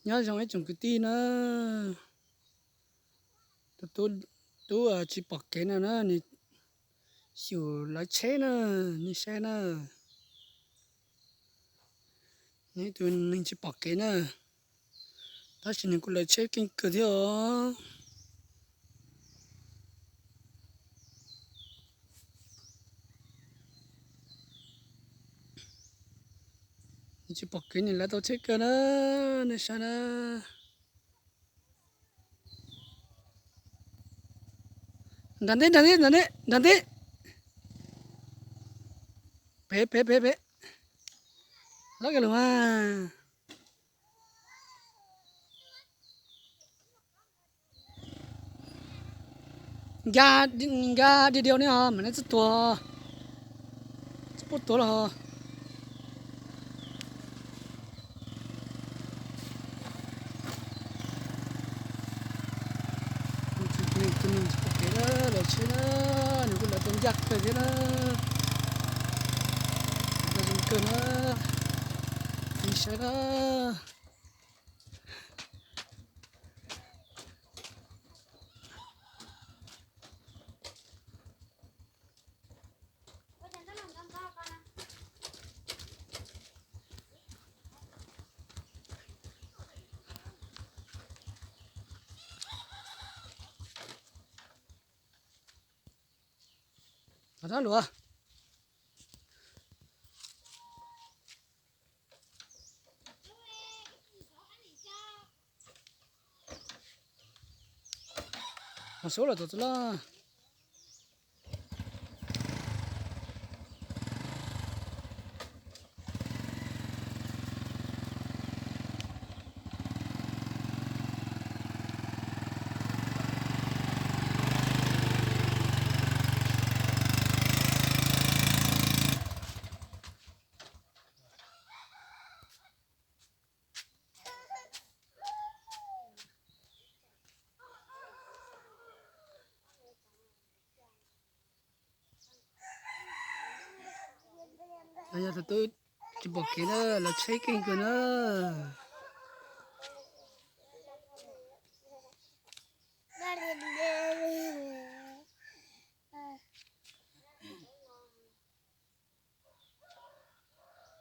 Nyob zoo ib tsoom kwv tij na, tus tub tsis pom kev no na, nws xyum lawv tsheb na, nej saib na. Nws tus neeg tsis pom kev na, tab sis nws kuj lawv tsheb keej kawg thiab os. Nws tsis pom kev nws lawv tau tsheb kawg na, nej saib na. Nrag nteb, nrag nteb, nrag nteb, nrag nteb. Pem, pem, pem, pem. Lab kiag los mas. Nkag, nkag diav diav ne ho mas nej txhob tuag, txhob pub tuag los ho. Tus neeg tsis pom kev na, lawv tsheb na, nws kuj lawv tau ncaj kawg thiab na. Lawv zoo kawg na, nej saib na. Thov rov luag. Mas suab los tom txog lawm. Yog tus tub tsis pom kev na, lawv tsheb keej kawg na.